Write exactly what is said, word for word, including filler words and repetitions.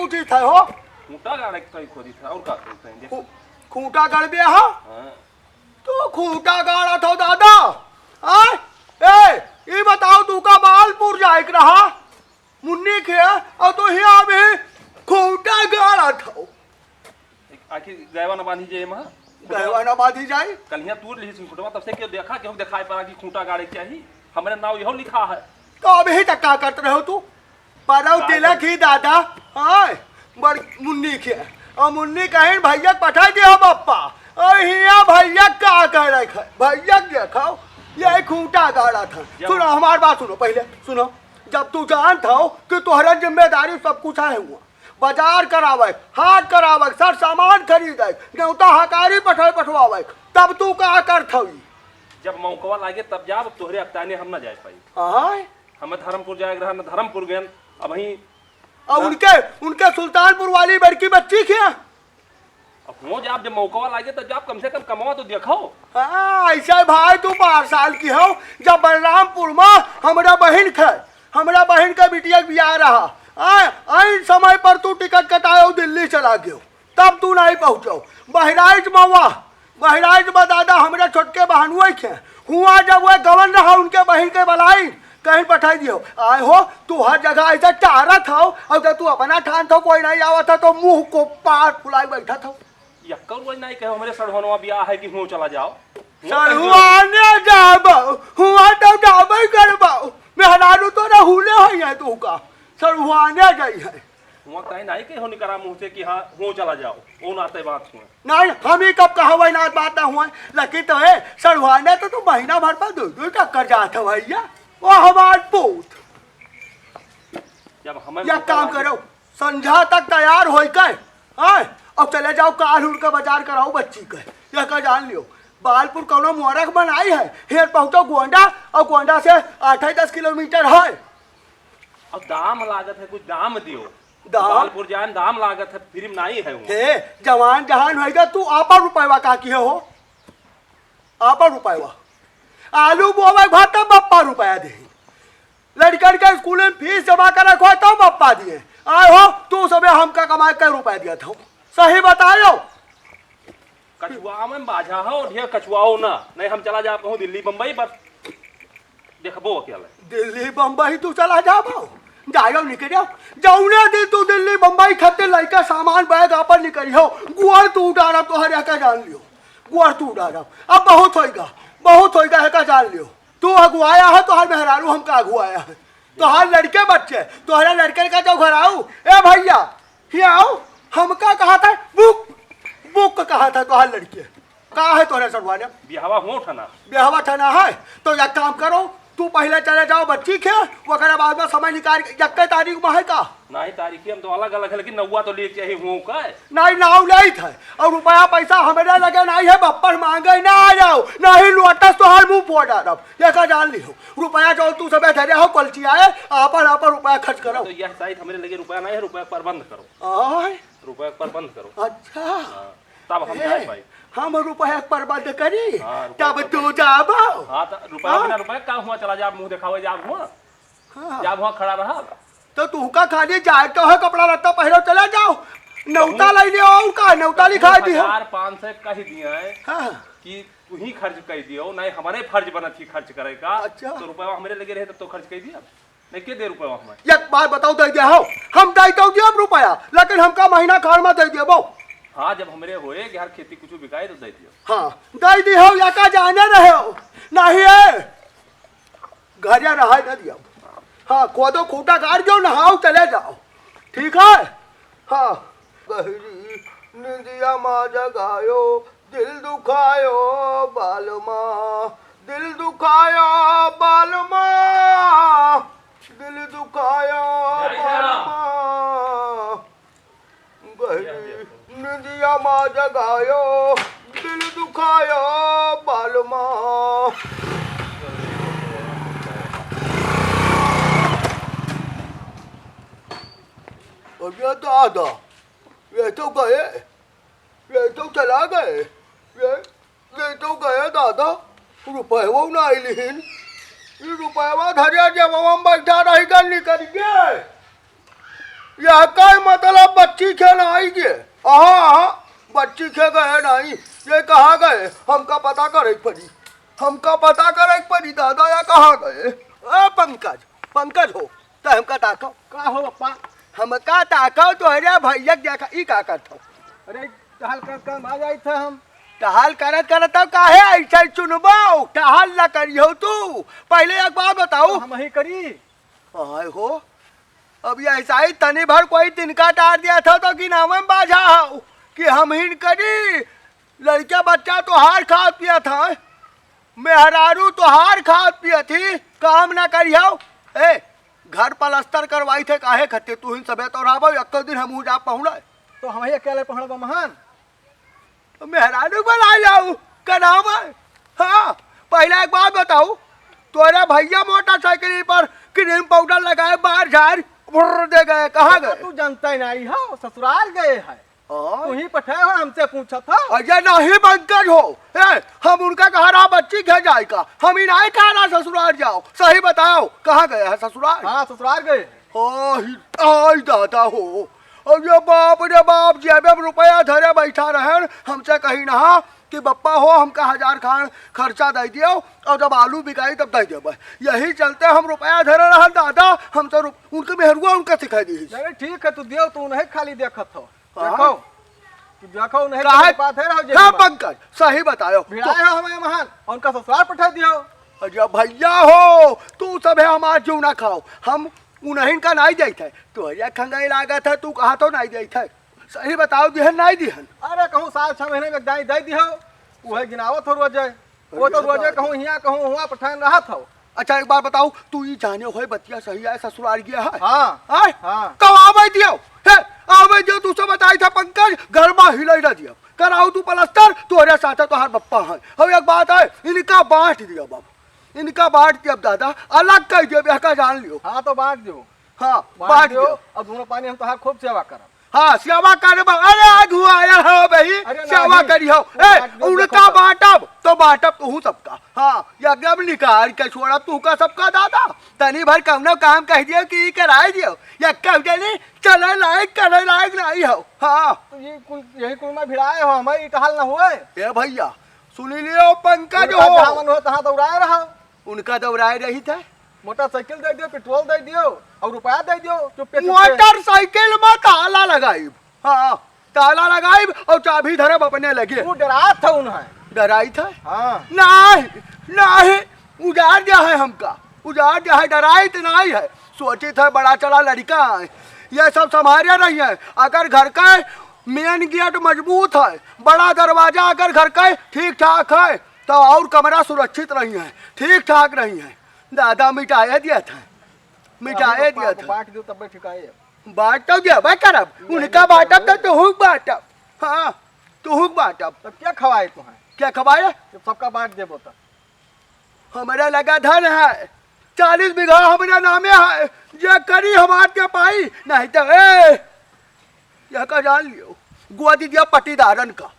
खोदित है हो? खूंटा गाड़े के तो ही खोदित है, और का करते हैं, देखो। खू-, खूंटा गड़बे हो? हाँ। तू खूंटा गाड़त हो दादा? आय? ए, ई बताओ, तू का बालपुर जाए के रहा? मुन्नी के, और तू हियाँ भी खूंटा गाड़त हो। आखिर गयवा न बांधी जाए, माँ। गयवा न बांधी जाए? कल हियाँ तूर लिही सिंह खुटवा, तब से क्यों देखा, क्यों दिखाई पड़ा कि खूंटा गाड़े के चाही? हमरे नाव यहो लिखा है। तो अभी तक का करत रहो तू? परौ का तिलक कर- ही दादा, हाँ, बड़ मुन्नी के। और मुन्नी कहीं भैया के पठा दिया बप्पा। और हियाँ भैया का कह रहे खे? भैया के देखो, ये खूंटा गाड़ा था। जब सुनो, हमार बात सुनो, पहले सुनो। जब तू जानत हो कि तोहरा जिम्मेदारी सब कुछ है हुआ, बाजार करावे, हाट करावे, सर सामान खरीदे, नेवता हकारी पठवे पठवावे, तब तू का करत हवी? जब मौकवा लागे तब जाब, तोहरे अकताने हम ना जाए पाई। आय? हमें धर्मपुर जाए के रहा, न धर्मपुर गयन। अब वहीं और ना उनके, उनके सुल्तानपुर वाली बड़की बच्ची के अब हो जाब, जब मौकवा लागे तब जाब, कम से कम कमवा तो देखो। हाँ, ऐसे भाई तू बारह साल की हो, जब बलरामपुर में हमरा बहिन खे, हमरा बहिन के बिटिया के बियाह रहा, आ, ऐन समय पर तू टिकट कटायो, दिल्ली चला गयो, तब तू नहीं पहुँचो। बहराइच में हुआ, बहराइच में दादा हमरे छोटके बहनुए खे, हुआ जब वह गवन रहा उनके बहिन के बलाई, कहीं पठाई दियो। आए हो, तू हर जगह ऐसे टारत हो, और जब तू अपना ठान थो, कोई नहीं आवत है, तो मुंह को पार फुलाई बैठा थो। यक्कर रोज नहीं कहो, हमरे सड़हुआनवा बियाह है कि हुओं चला जाओ। हुओं कहीं सड़हुआने जाबो, हुआ तो जाबे करबो। मेहरारू तो रहूले है ये तू का, सड़हुआने जाई है। हुआ कहीं नहीं कहो निकरा मुंह से कि हाँ, हुओं चला जाओ। वो नाते बात हुआ। नहीं, हम ही कब कहा वही नात बात ना हुआ, लेकिन तो है, सड़हुआने तो तू महीना भर पर दो, दो चक्कर जात है भैया। वो हमार पूत। जब हमें या मौका काम लागे करो, संझा तक तैयार होई के, आय, अब चले जाओ, काल उड़ के बाजार कराओ बच्ची के। यह का जान लियो, बालपुर कौनो मुहरख बनाई है, हेर पहुँचो गोंडा, और गोंडा से आठ ही दस किलोमीटर है। अब दाम लागत है, कुछ दाम दियो। दाम? बालपुर जान दाम लागत है, फिल्म नहीं है वो। हे, जवान जहान होई गा, तू आपन रुपयवा का किहे हो? आपन रुपयवा। आलू बोवे के बाद तब बप्पा रुपया देही। लड़कन के स्कूल में फीस जमा करे को तब बप्पा दिए। आए हो, तू सबे हमका कमाए के रुपया दिया था। सही बतायो। कछुआ में बाझा हो, ढेर कछुआओ ना। नहीं हम चला जाब कहूँ दिल्ली बम्बई, बस देखबो अकेले। दिल्ली बम्बई तू चला जाबो? जायो निकरियो। जौने दिन तू दिल्ली बम्बई खातिर लइके सामान बैग आपन निकरियो, गोड़ तू उठाना तोहरे का जान लियो। गोड़ तू उठाना। अब बहुत होइगा, बहुत होइगा है का जान लियो। तू अगुआया है, तोहर मेहरारू हमका अगुआया है। तोहर लड़के बच्चे, तोहरे लड़के का जो घर आऊ, ए भैया, हियाँ आओ, हमका कहा था, बुक, बुक कहा था तोहार लड़के। का है तोहरे सड़ुआने? बियाहवा हो ठना। बियाहवा ठना है? तो एक काम करो, तू पहले चले जाओ बच्ची के, ओकरे बाद में समय निकाल के, इक्कीस तारीख में है का? नहीं, तारीख हम तो अलग अलग है, लेकिन नौवा तो लेके चाहिए हुओं का है। नहीं, नाव नहीं था, और रुपया पैसा हमरे लगे नहीं है, बप्पर मांगे ना आ जाओ, नहीं लोटस तोहार मुंह फोड़ डालब, ये का जान लिहो। रुपया जो तू सबे धरे हो, कलची आए, आपन, आपन रुपया खर्च करो। तो यह साइड हमरे लगे रुपया नहीं है, रुपया प्रबंध करो। आय? रुपया प्रबंध करो। अच्छा। हाँ, तब हम ए, जाए पाई। हम रुपया प्रबंध करी, हाँ, रुपया तब प्रबंध। तू जाबो। हाँ, तो रुपया हाँ? बिना रुपया का हुआ चला जाब, मुंह देखावे जाब हुआ। हाँ। जाब हुआ खड़ा रहा। तो तू का खाली जाए तो है, कपड़ा लत्ता पहनो, चला जाओ। नेवता कहूँ, ले लियो, और का नेवता कहूँ लिखा दी हो। हजार पाँच सौ कह दिया है हाँ। कि तू ही खर्च कर दियो, नहीं हमारे फर्ज बनत ही खर्च करे का। अच्छा। तो रुपया हमरे लगे रहे तब तो खर्च कर दिया। नहीं, के दे रुपया हमें? एक बात बताओ, दे दे हो, हम दे तो दियो रुपया, लेकिन हमका महीना खाड़ में दे दियो बो। हाँ, जब हमरे होए कि हर खेती कुछ बिकाए तो दे दियो। हाँ, दे दी हो, या का जाने रहे हो, नहीं है, घरे रहा न दियो। हाँ, खोदो खूंटा गाड़ दो, नहाओ, चले जाओ, ठीक है? हाँ। गहरी निंदिया मा जगायो, दिल दुखायो बालमा, दिल दुखायो बालमा, दिल दुखायो बालमा। गहरी निंदिया मा जगायो, दिल दुखायो बालमा। अरे दादा, ये तो गए, ये तो चला गए, ये, ये तो गए दादा, रुपयवा ना आइलिन। ये रुपयवा धरिया जेबवा में बैठा रही गन निकल गए। यह काई मतलब बच्ची खे नाई गे? अहाँ, अहाँ, बच्ची खे गए नाई। ये कहाँ गए? हमका पता करे के पड़ी। हमका पता करे के पड़ी दादा, या कहाँ गए? ए पंकज, पंकज हो, त हमका ताको। का हो पप्पा? हमका ताको, तोहरे भैया के देखा, ई का करत हो? अरे, टहल कर कर आ जाइत है हम। टहल करत करत तो काहे ऐसे चुनबो? टहल न करियो तू। पहले एक बात बताऊ। तो हम ही करी। आय हो, अब ये ऐसा ही तनी भर कोई तिनका टार दिया था तो कि नाम में बाझा हो कि हम हिन करी। लड़का बच्चा तोहार खात पियत है, मेहरारू तोहार खात पियत ही, काम ना करियो। ए, घर पलस्तर करवाई थे काहे खत्ते, तू हिन सबे तो रहबो, एको दिन हमहू जा पहुँड़ा। तो हम ही अकेले पहुँड़बो महान। तो मेहरारू बनाई लाऊ, का नाम है? हाँ, पहला एक बात बताऊ, तोरे भैया मोटरसाइकिल पर क्रीम पाउडर लगाए, बाहर झाड़, भुर्र दे गए, कहाँ तो गए? तू जानता ही नहीं हो, ससुराल गए है। हाँ? तू ही पठे हो, हमसे पूछत हो। अरे नहीं पंकज हो, ए, हम उनका कहा रहा बच्ची घर जाए का, हम ही नहीं कहा रहा ससुराल जाओ, सही बताओ, कहाँ गए हैं ससुराल? हाँ, ससुराल गए। आई, आई दादा हो, अब ये बाप रे बाप, जेबे में रुपया धरे बैठा रहन, हमसे कही ना कि बप्पा हो, हमका हजार खान खर्चा दे दियो, और जब आलू बिकाई तब दे देबे। यही चलते हम रुपया धरे रहन दादा, हम तो रुप-, उनके मेहरुआ उनका सिखाई दी। अरे ठीक है, तू दियो, तू नहीं खाली देखत हो। हाँ? देखो, तू देखो, नहीं काहे? तो बात है, रहो जे हाँ, बात। पंकज, सही बतायो। भिड़ाए तो हो हमें महान, उनका ससुराल पठा दियो। अरे भैया हो, तू सब है हमार जीव ना खाओ, हम उन्हीं का नहीं देत है। तोहरे खंगाई लागत है, तू कहा तो नहीं देत है। सही बताओ, दिहन नहीं दिहन? अरे कहूँ साल छह महीने में एक दाई दे दिहो, वह गिनावत हो रोजे। वो तो रोजे कहूँ हियाँ कहूँ हुआँ पठान रहत हो। अच्छा एक बात बताओ, तू ई जाने होए बतिया सही आए ससुराल गया है? हाँ। आए? हाँ। तो आवे दियो। हे, आवे दियो, तू सब बताई था पंकज, घर में हिलाई ना दियो। कराओ तू पलस्तर, तोरे साथ तोहार बप्पा है। अब एक बात है, इनका बांट दियो बाबू। इनका बांट दियो दादा, अलग कर दियो, बेहका जान लियो। हाँ, तो बांट दियो। हाँ, बांट बांट दियो। दियो। अब दोनों पानी हम तोहार खूब सेवा करब। हाँ, सेवा करे बा-, अरे, आज हुआ आया हो भाई, अरे सेवा नहीं। करी हो। वो ए, बांट दियो, उनका देखो तो। बांटब, तो बांटब तू सबका। हाँ, एकदम निकाल के छोड़ब तू का सबका दादा। तनी भर कौनो काम कह दियो कि ई कराए दियो, या कह देनी, चले लायक, करे लायक नहीं हो। हाँ। तो ये कुल, यही कुल में भिड़ाए हो, हमारी टहल न हुए। ए भैया, सुनी लियो पंकज उनका हो। जहाँ मन हो, तहाँ दौड़ाए रहो। उनका दौड़ाए रही था। मोटरसाइकिल दे दियो, पेट्रोल दे दियो और रुपया दे दियो, चुप्पे चुप्पे। मोटरसाइकिल में ताला लगाइब, हाँ, ताला लगाइब और चाबी धरब अपने लगे। तू डरात था उन्हें। डराई था? हाँ। नहीं, नहीं, उजाड़ दिया है हमका, उजाड़ दिया है, डराई तो नहीं है। सोची था बड़ा चला लड़का है, ये सब संभाले रही है। अगर घर का मेन गेट मजबूत है, बड़ा दरवाजा अगर घर का ठीक ठाक है, तो और कमरा सुरक्षित रही है, ठीक ठाक रही है। दादा मिटाए दिया था, मिटाए दिया था। बांट दो तब ठिकाए। बांट तो देबे करब, नहीं, उनका नहीं, बांटब तो नहीं। तुहूक बांटब। हाँ, तुहूक बांटब। तब क्या खवाए तुम्हें? क्या खवाए? जब सबका बांट देबो तब। हमारा लगा धन है, चालीस बीघा हमारा नामे है, जे करी हमार के पाई, नहीं तो ए, यह का जान लियो, गोदी दिया पट्टीदारन का।